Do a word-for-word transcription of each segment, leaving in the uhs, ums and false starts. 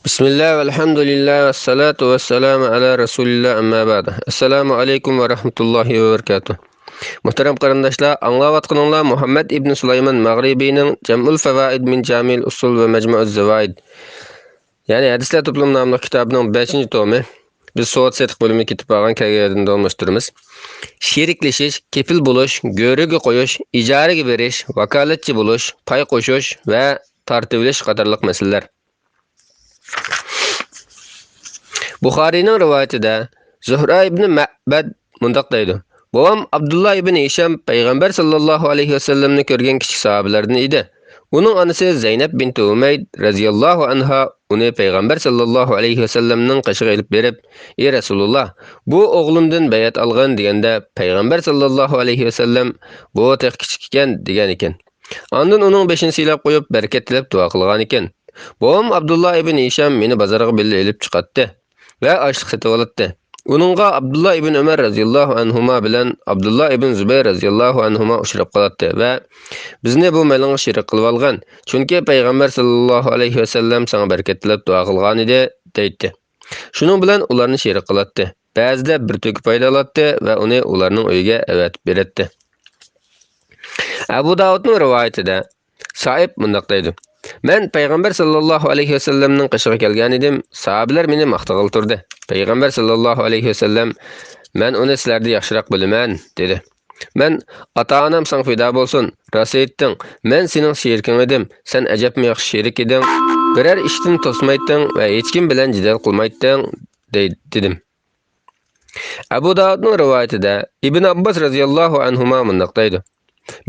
بىسمىللا، ۋەلھەمدۇلىللا، ۋەسسالاتۇ ۋەسسالامۇ ئەلا رەسۇلىللا، ئەمما بەئد. ئەسسالامۇ ئەلەيكۇم ۋە رەھمەتۇللاھى ۋە بەرىكاتۇھ. مۇھتەرەم قېرىنداشلار، ئاڭلاۋاتقىنىڭلار مۇھەممەد ئىبن سۇلايمان مەغرىبىنىڭ جەمئۇل فەۋائىد مىن جامىل ئۇسۇل ۋە مەجمۇئۇز زەۋائىد، يەنى ھەدىسلەر توپلىمى ناملىق كىتابىنىڭ بەشىنچى تومى. بىز سودا سېتىق بۆلۈمىگە كېتىپ بارغان كەلگەن يەردىن داۋاملاشتۇرىمىز. شېرىكلىشىش، كېپىل بولۇش، گۆرۈگە قويۇش، ئىجارىگە بېرىش، ۋاكالەتچى بولۇش، پاي قوشۇش ۋە تارتىۋېلىش قاتارلىق مەسىلىلەر. بۇخارىينىڭ رىۋايىتىدە زۇھرا ئىبنى مەبەد مۇنداق دەيدۇ: بوۋام ئابدۇللا ئىبن ھىشام پەيغەمبەر ساللاللاھۇ ئەلەيھى ۋەسەللەمنى كۆرگەن كىچىك ساھابىلەردىن ئىدى. ئۇنىڭ ئانىسى زەينەپ بىنتى ئۇمەيد رەزىياللاھۇ ئەنھا ئۇنى پەيغەمبەر ساللاللاھۇ ئەلەيھى ۋەسەللەمنىڭ قېشىغا ئېلىپ بېرىپ، ئى رەسۇلۇللا، بۇ ئوغلۇمدىن بەيئەت ئالغىن دېگەندە، پەيغەمبەر ساللاللاھۇ ئەلەيھى ۋەسەللەم بۇ تېخى كىچىك ئىكەن دېگەنىكەن. ئاندىن ئۇنىڭ بېشىنى سىيلاپ قويۇپ، بەرىكەت تىلەپ دۇئا قىلغانىكەن. بوۋام ئابدۇللا ئىبن ھىشام مېنى بازارغا بىللە ئېلىپ چىقاتتى ۋە ئاشلىق سېتىۋالاتتى. ئۇنىڭغا ئابدۇللا ئىبن ئۆمەر رەزىياللاھۇ ئەنھۇما بىلەن ئابدۇللا ئىبن زۇبەير رەزىياللاھۇ ئەنھۇما ئۇچراپ قالاتتى ۋە بىزنى بۇ مېلىڭغا شېرىك قىلىۋالغىن، چۈنكى پەيغەمبەر ساللاللاھۇ ئەلەيھى ۋەسەللەم ساڭا بەرىكەت تىلەپ دۇئا قىلغانىدى، دەيتتى. شۇنىڭ بىلەن ئۇلارنى شېرىك قىلاتتى. بەزىدە بىر تۆكە پايدا ئالاتتى ۋە ئۇنى ئۇلارنىڭ ئۆيىگە ئەۋەتىپ بېرەتتى. ئەبۇ داۋۇدنىڭ رىۋايىتىدە سائىب مۇنداق دەيدۇ: مەن پەيغەمبەر ساللاللاھۇ ئەلەيھى ۋەسەللەمنىڭ قېشىغا كەلگەنىدىم، ساھابىلەر مېنى ماختىغىلى تۇردى. پەيغەمبەر ساللاللاھۇ ئەلەيھى ۋەسەللەم، مەن ئۇنى سىلەردىن ياخشىراق بىلىمەن، دېدى. مەن، ئاتا-ئانام ساڭا پىدا بولسۇن، راست ئېيتتىڭ، مەن سېنىڭ شېرىكىڭ ئىدىم، سەن ئەجەبمۇ ياخشى شېرىك ئىدىڭ، بىرەر ئىشتىن توسمايتتىڭ ۋە ھېچكىم بىلەن جېدەل قىلمايتتىڭ، دەي-، دېدىم. ئەبۇ داۋۇدنىڭ رىۋايىتىدە ئىبن ئابباس رەزىياللاھۇ ئەنھۇما مۇنداق دەيدۇ: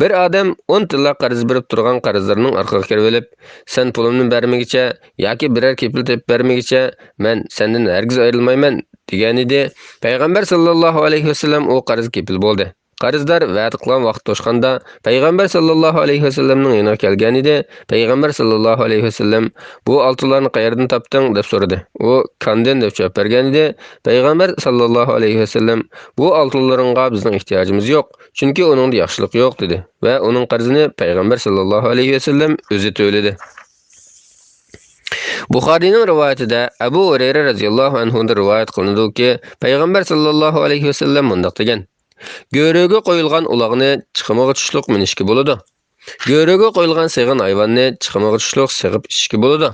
بىر ئادەم ئون تىللا قەرز بېرىپ تۇرغان قەرزدارنىڭ ئارقىغا كىرىۋېلىپ، سەن پۇلۇمنى بەرمىگىچە ياكى بىرەر كېپىل تېپىپ بەرمىگىچە مەن سەندىن ھەرگىز ئايرىلمايمەن، دېگەنىدى. پەيغەمبەر ساللاللاھۇ ئەلەيھى ۋەسەللەم ئۇ قەرز كېپىل بولدى. قەرزدار ۋەدە قىلغان ۋاقىت توشقاندا، پەيغەمبەر ساللاللاھۇ ئەلەيھى ۋەسەللەمنىڭ يېنىغا كەلگەنىدى. پەيغەمبەر ساللاللاھۇ ئەلەيھى ۋەسەللەم، بۇ ئالتۇنلارنى قەيەردىن تاپتىڭ؟ دەپ سورىدى. ئۇ، كاندىن دەپ جاۋاب بەرگەنىدى. پەيغەمبەر ساللاللاھۇ ئەلەيھى ۋەسەللەم، بۇ ئالتۇنلىرىڭغا بىزنىڭ ئېھتىياجىمىز يوق، چۈنكى ئۇنىڭدا ياخشىلىق يوق، دېدى ۋە ئۇنىڭ قەرزىنى پەيغەمبەر ساللاللاھۇ ئەلەيھى ۋەسەللەم ئۆزى تۆلىدى. بۇخارىينىڭ رىۋايىتىدە ئەبۇ ھۇرەيرە رەزىياللاھۇ ئەنھۇدىن رىۋايەت قىلىنىدۇكى، پەيغەمبەر ساللاللاھۇ ئەلەيھى ۋەسەللەم مۇنداق دېگەن: گۆرۈگە قويۇلغان ئۇلاغنى چىقىمىغا چۈشلۈك مىنىشكە بولىدۇ. گۆرۈگە قويۇلغان سېغىن ھايۋاننى چىقىمىغا چۈشلۈك سېغىپ ئىچىشكە بولىدۇ.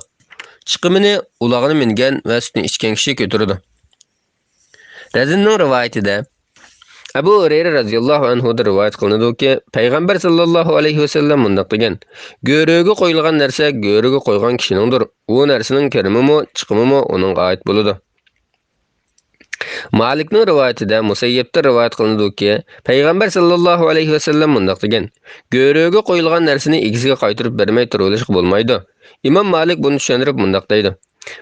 چىقىمىنى ئۇلاغنى مىنگەن ۋە سۈتىنى ئىچكەن كىشى كۆتۈرىدۇ. رەزىننىڭ رىۋايىتىدە ئەبۇ ھۇرەيرە رەزىياللاھۇ ئەنھۇدىن رىۋايەت قىلىنىدۇكى، پەيغەمبەر ساللاللاھۇ ئەلەيھى ۋەسەللەم مۇنداق دېگەن: گۆرۈگە قويۇلغان نەرسە گۆرۈگە قويغان كىشىنىڭدۇر. ئۇ نەرسىنىڭ كىرىمىمۇ، چىقىمىمۇ ئۇنىڭغا ئائىت بولىدۇ. مالىكنىڭ رىۋايىتىدە مۇسەييەبتىن رىۋايەت قىلىنىدۇكى، پەيغەمبەر ساللاللاھۇ ئەلەيھى ۋەسەللەم مۇنداق دېگەن: گۆرۈگە قويۇلغان نەرسىنى ئىگىسىگە قايتۇرۇپ بەرمەي تۇرۇۋېلىشقا بولمايدۇ. ئىمام مالىك بۇنى چۈشەندۈرۈپ مۇنداق دەيدۇ: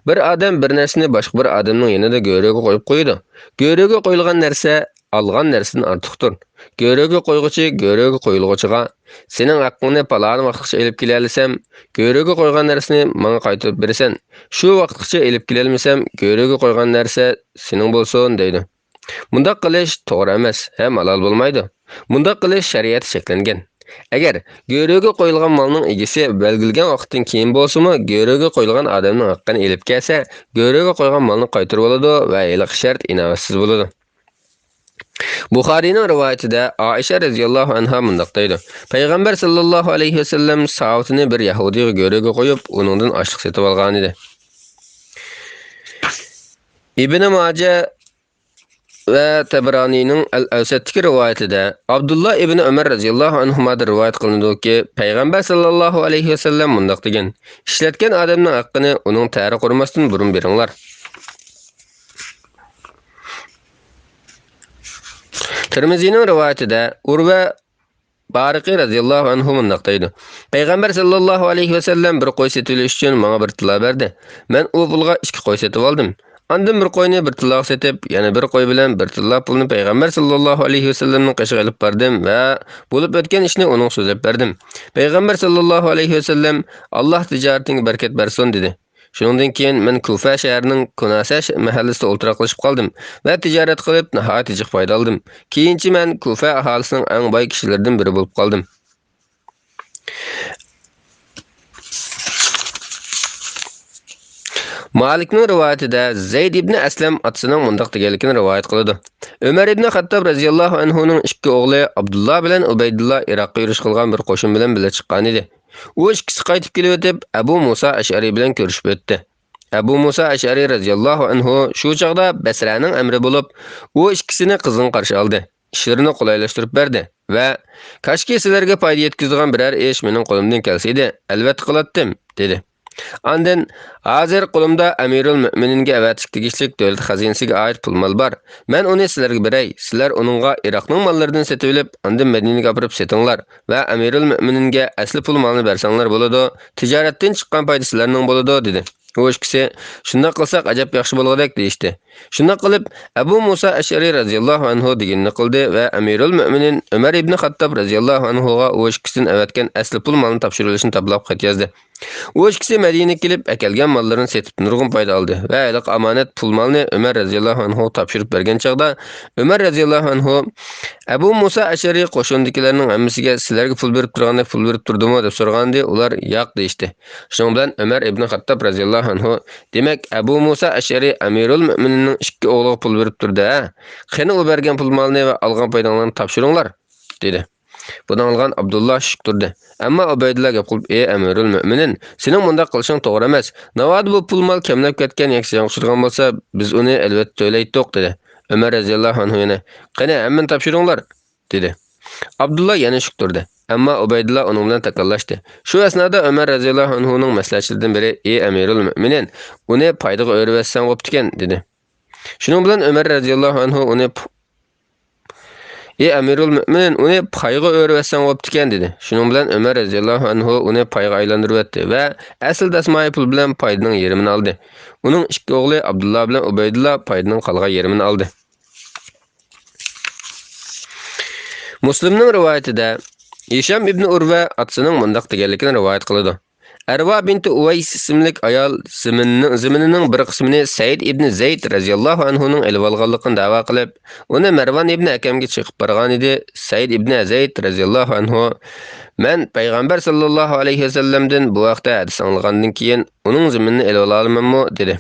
بىر ئادەم بىر نەرسىنى باشقا بىر ئادەمنىڭ يېنىدا گۆرۈگە قويۇپ قويىدۇ. گۆرۈگە قويۇلغان نەرسە ئالغان نەرسىدىن ئارتۇقتۇر. گۆرۈگە قويغۇچى گۆرۈگە قويۇلغۇچىغا، سېنىڭ ھەققىڭنى پالانى ۋاقىتقىچە ئېلىپ كېلەلىسەم، گۆرۈگە قويغان نەرسىنى ماڭا قايتۇرۇپ بېرىسەن. شۇ ۋاقىتقىچە ئېلىپ كېلەلمىسەم، گۆرۈگە قويغان نەرسە سېنىڭ بولسۇن، دەيدۇ. مۇنداق قىلىش توغرا ئەمەس ھەم ھالال بولمايدۇ. مۇنداق قىلىش شەرىئەتتە چەكلەنگەن. ئەگەر گۆرۈگە قويۇلغان مالنىڭ ئىگىسى بەلگىلىگەن ۋاقىتتىن كېيىن بولسىمۇ، گۆرۈگە قويۇلغان ئادەمنىڭ ھەققىنى ئېلىپ كەلسە، گۆرۈگە قويغان مالنى قايتۇرۇۋالىدۇ ۋە ھېلىقى شەرت ئىناۋەتسىز بولىدۇ. بۇخارىينىڭ رىۋايىتىدە ئائىشە رەزىياللاھۇ ئەنھا مۇنداق دەيدۇ: پەيغەمبەر ساللاللاھۇ ئەلەيھى ۋەسەللەم ساۋۇتىنى بىر يەھۇدىيغا گۆرۈگە قويۇپ، ئۇنىڭدىن ئاشلىق سېتىۋالغانىدى. ئىبنى ماجە ۋە تەبرانىينىڭ ئەل ئەۋسەتتىكى رىۋايىتىدە ئابدۇللا ئىبنى ئۆمەر رەزىياللاھۇ ئەنھۇمادىن رىۋايەت قىلىنىدۇكى، پەيغەمبەر ساللاللاھۇ ئەلەيھى ۋەسەللەم مۇنداق دېگەن: ئىشلەتكەن ئادەمنىڭ ھەققىنى ئۇنىڭ تەرى قۇرۇماستىن بۇرۇن بېرىڭلار. تىرمىزىنىڭ رىۋايىتىدە ئۇرۋە بارىقى رەزىياللاھۇ ئەنھۇ مۇنداق دەيدۇ: پەيغەمبەر ساللاللاھۇ ئەلەيھى ۋەسەللەم بىر قوي سېتىۋېلىش ئۈچۈن ماڭا بىر تىللا بەردى. مەن ئۇ پۇلغا ئىككى قوي سېتىۋالدىم. ئاندىن بىر قوينى بىر تىللاغا سېتىپ، يەنە بىر قوي بىلەن بىر تىللا پۇلنى پەيغەمبەر ساللاللاھۇ ئەلەيھى ۋەسەللەمنىڭ قېشىغا ئېلىپ باردىم ۋە بولۇپ ئۆتكەن ئىشنى ئۇنىڭغا سۆزلەپ بەردىم. پەيغەمبەر ساللاللاھۇ ئەلەيھى ۋەسەللەم، «ئاللاھ تىجارىتىڭگە بەرىكەت بەرسۇن» دېدى. شۇنىڭدىن كېيىن مەن كۇفە شەھىرىنىڭ كۇناسە ش-، مەھەللىسىدە ئولتۇراقلىشىپ قالدىم ۋە تىجارەت قىلىپ ناھايىتى جىق پايدا ئالدىم. كېيىنچە مەن كۇفە ئاھالىسىنىڭ ئەڭ باي كىشىلىرىدىن بىرى بولۇپ قالدىم. مالىكنىڭ رىۋايىتىدە زەيد ئىبنى ئەسلەم ئاتىسىنىڭ مۇنداق دېگەنلىكىنى رىۋايەت قىلىدۇ. ئۆمەر ئىبنى خەتتاب رەزىياللاھۇ ئەنھۇنىڭ ئىككى ئوغلى ئابدۇللا بىلەن ئۇبەيدۇللا ئىراققا يۈرۈش قىلغان بىر قوشۇن بىلەن بىللە چىققانىدى. ئۇ ئىككىسى قايتىپ كېلىۋېتىپ، ئەبۇ مۇسا ئەشئەرى بىلەن كۆرۈشۈپ ئۆتتى. ئەبۇ مۇسا ئەشئەرى رەزىياللاھۇ ئەنھۇ شۇ چاغدا بەسرەنىڭ ئەمىرى بولۇپ، ئۇ ئىككىسىنى قىزغىن قارشى ئالدى، ئىشلىرىنى قولايلاشتۇرۇپ بەردى ۋە، «كاشكى سىلەرگە پايدا يەتكۈزىدىغان بىرەر ئىش مېنىڭ قولۇمدىن كەلسىدى، ئەلۋەتتە قىلاتتىم» دېدى. ئاندىن، «ھازىر قولۇمدا ئەمىرۇل مۆمىنىنگە ئەۋەتىشكە تېگىشلىك دۆلەت خەزىنىسىگە ئائىت پۇل مال بار. مەن ئۇنى سىلەرگە بېرەي، سىلەر ئۇنىڭغا ئىراقنىڭ ماللىرىدىن سېتىۋېلىپ، ئاندىن مەدىنىگە ئاپىرىپ سېتىڭلار ۋە ئەمىرۇل مۆمىنىنگە ئەسلى پۇل مالنى بەرسەڭلار بولىدۇ، تىجارەتتىن چىققان پايدا سىلەرنىڭ بولىدۇ» دېدى. ئۇ ئىككىسى، «شۇنداق قىلساق ئەجەب ياخشى بولغۇدەك» دېيىشتى. شۇنداق قىلىپ، ئەبۇ مۇسا ئەشئەرى رەزىياللاھۇ ئەنھۇ دېگىنىنى قىلدى ۋە ئەمىرۇل مۆمىنىن ئۆمەر ئىبنى خەتتاب رەزىياللاھۇ ئەنھۇغا ئۇ ئىككىسىدىن ئەۋەتكەن ئەسلى پۇل مالنى تاپشۇرۇۋېلىشنى تەلەپ قىلىپ خەت يازدى. ئۇ ئىككىسى مەدىنىگە كېلىپ، ئەكەلگەن ماللىرىنى سېتىپ نۇرغۇن پايدا ئالدى ۋە ھېلىقى ئامانەت پۇل مالنى ئۆمەر رەزىياللاھۇ ئەنھۇغا تاپشۇرۇپ بەرگەن چاغدا، ئۆمەر رەزىياللاھۇ ئەنھۇ، «ئەبۇ مۇسا ئەشئەرى قوشۇندىكىلەرنىڭ ھەممىسىگە سىلەرگە پۇل بېرىپ تۇرغاندەك پۇل بېرىپ تۇردىمۇ؟» دەپ سورىغانىدى، ئۇلار، «ياق» دېيىشتى. شۇنىڭ بىلەن ئۆمەر ئىبنى خەتتاب رەزىياللاھۇ ئەنھۇ، «دېمەك، ئەبۇ مۇسا ئەشئەرى ئەمىرۇل مۆمىنىننىڭ ئىككى ئوغلىغا پۇل بېرىپ تۇردى، ھە؟ قېنى ئۇ بەرگەن پۇل مالنى ۋە ئالغان پايداڭلارنى تاپشۇرۇڭلار» دېدى. بۇنى ئاڭلىغان ئابدۇللا شۈك تۇردى. ئەمما ئۇبەيدۇللا گەپ قىلىپ، «ئى ئەمىرۇل مۆمىنىن، سېنىڭ مۇنداق قىلىشىڭ توغرا ئەمەس. ناۋادا بۇ پۇل مال كەملەپ كەتكەن ياكى زىيانغا ئۇچرىغان بولسا، بىز ئۇنى ئەلۋەتتە تۆلەيتتۇق» دېدى. ئۆمەر رەزىياللاھۇ ئەنھۇ يەنە، «قېنى، ھەممىنى تاپشۇرۇڭلار» دېدى. ئابدۇللا يەنە شۈك تۇردى. ئەمما ئۇبەيدۇللا ئۇنىڭ بىلەن تاكاللاشتى. شۇ ئەسنادا ئۆمەر رەزىياللاھۇ ئەنھۇنىڭ مەسلىھەتچىلىرىدىن بىرى، «ئى ئەمىرۇل مۆمىنىن، ئۇنى پايدىغا ئۆرۈۋەتسەڭ بوپتىكەن» دېدى. شۇنىڭ بىلەن ئۆمەر رەزىياللاھۇ ئەنھۇ ئۇنى پ-، «ئى ئەمىرۇل مۆمىنىن، ئۇنى پايغا ئۆرۈۋەتسەڭ بوپتىكەن» دېدى. شۇنىڭ بىلەن ئۆمەر رەزىياللاھۇ ئەنھۇ ئۇنى پايغا ئايلاندۇرۇۋەتتى ۋە ئەسلى دەسمايە پۇل بىلەن پايدىنىڭ يېرىمىنى ئالدى. ئۇنىڭ ئىككى ئوغلى ئابدۇللا بىلەن ئۇبەيدۇللا پايدىنىڭ قالغان يېرىمىنى ئالدى. مۇسلىمنىڭ رىۋايىتىدە، ھىشام ئىبنى ئۇرۋە ئاتىسىنىڭ مۇنداق دېگەنلىكىنى رىۋايەت قىلىدۇ. ئەرۋا بىنتى ئۇۋەيس ئىسىملىك ئايال زېمىننىڭ، زېمىنىنىڭ بىر قىسمىنى سەئىد ئىبنى زەيد رەزىياللاھۇ ئەنھۇنىڭ ئېلىۋالغانلىقىنى دەۋا قىلىپ، ئۇنى مەرۋان ئىبنى ھەكەمگە چېقىپ بارغانىدى. سەئىد ئىبنى زەيد رەزىياللاھۇ ئەنھۇ، «مەن پەيغەمبەر ساللاللاھۇ ئەلەيھى ۋەسەللەمدىن بۇ ھەقتە ھەدىس ئاڭلىغاندىن كېيىن، ئۇنىڭ زېمىنىنى ئېلىۋالالىمەنمۇ؟» دېدى.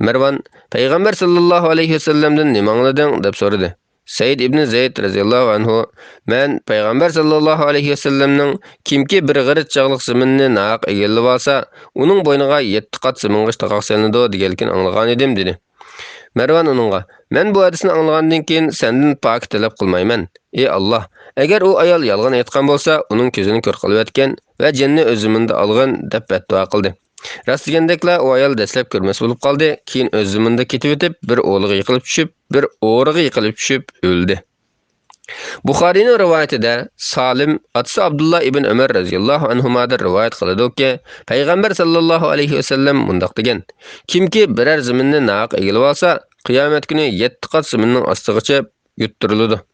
مەرۋان، «پەيغەمبەر ساللاللاھۇ ئەلەيھى ۋەسەللەمدىن نېمە ئاڭلىدىڭ؟» دەپ سورىدى. سەئىد ئىبنى زەيد رەزىياللاھۇ ئەنھۇ، «مەن پەيغەمبەر ساللاللاھۇ ئەلەيھى ۋەسەللەمنىڭ، كىمكى بىر غېرىچ چاغلىق زېمىننى ناھەق ئىگىلىۋالسا، ئۇنىڭ بوينىغا يەتتە قات زېمىنغا تاقاق سېلىنىدۇ، دېگەنلىكىنى ئاڭلىغانىدىم» دېدى. مەرۋان ئۇنىڭغا، «مەن بۇ ھەدىسنى ئاڭلىغاندىن كېيىن سەندىن پاكىت تەلەپ قىلمايمەن. ئى ئاللاھ، ئەگەر ئۇ ئايال يالغان ئېيتقان بولسا، ئۇنىڭ كۆزىنى كۆر قىلىۋەتكىن ۋە جېنىنى ئۆز زېمىنىدا ئالغىن» دەپ بەتدۇئا قىلدى. راست دېگەندەكلا ئۇ ئايال دەسلەپ كۆرمەس بولۇپ قالدى، كېيىن ئۆز زېمىنىدا كېتىۋېتىپ، بىر ئورىغا يىقىلىپ چۈشۈپ، بىر ئورىغا يىقىلىپ چۈشۈپ ئۆلدى. بۇخارىينىڭ رىۋايىتىدە سالىم، ئاتىسى ئابدۇللا ئىبن ئۆمەر رەزىياللاھۇ ئەنھۇمادىن رىۋايەت قىلىدۇكى، پەيغەمبەر ساللاللاھۇ ئەلەيھى ۋەسەللەم مۇنداق دېگەن، «كىمكى بىرەر زېمىننى ناھەق ئىگىلىۋالسا، قىيامەت كۈنى يەتتە قات زېمىننىڭ ئاستىغىچە يۇتتۇرۇلىدۇ.»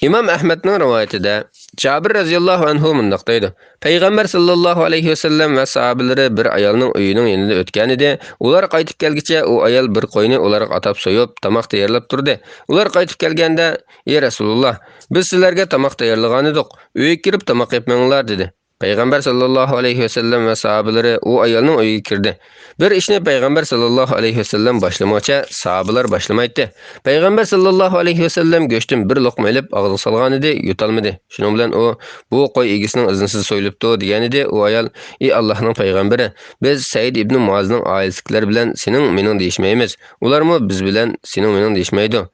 ئىمام ئەھمەدنىڭ رىۋايىتىدە، جابىر رەزىياللاھۇ ئەنھۇ مۇنداق دەيدۇ، پەيغەمبەر ساللاللاھۇ ئەلەيھى ۋەسەللەم ۋە ساھابىلىرى بىر ئايالنىڭ ئۆيىنىڭ يېنىدا ئۆتكەنىدى. ئۇلار قايتىپ كەلگىچە ئۇ ئايال بىر قوينى ئۇلارغا ئاتاپ سويۇپ، تاماق تەييارلاپ تۇردى. ئۇلار قايتىپ كەلگەندە، ئى رەسۇلۇللاھ، بىز سىلەرگە تاماق تەييارلىغانىدۇق، ئۆيگە كىرىپ تاماق يەپ مېڭىڭلار دېدى. پەيغەمبەر ساللاللاھۇ ئەلەيھى ۋەسەللەم ۋە ساھابىلىرى ئۇ ئايالنىڭ ئۆيىگە كىردى. بىر ئىشنى پەيغەمبەر ساللاللاھۇ ئەلەيھى ۋەسەللەم باشلىمىغۇچە ساھابىلار باشلىمايتتى. پەيغەمبەر ساللاللاھۇ ئەلەيھى ۋەسەللەم گۆشتىن بىر لوقما ئېلىپ ئاغزىغا سالغانىدى، يۇتالمىدى. شۇنىڭ بىلەن ئۇ، بۇ قوي ئىگىسىنىڭ ئىزنىسىز سويۇلۇپتۇ، دېگەنىدى. ئۇ ئايال، ئى ئاللاھنىڭ پەيغەمبىرى، بىز سەئىد ئىبنى مۇئازنىڭ ئائىلىسىدىكىلەر بىلەن سېنىڭ مېنىڭ دېيىشمەيمىز. ئۇلارمۇ بىز بىلەن سېنىڭ مېنىڭ دېيىشمەيدۇ.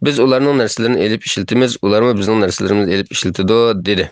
بىز ئۇلارنىڭ نەرسىلىرىنى ئېلىپ ئىشلىتىمىز، ئۇلارمۇ بىزنىڭ نەرسىلىرىمىزنى ئېلىپ ئىشلىتىدۇ، دېدى.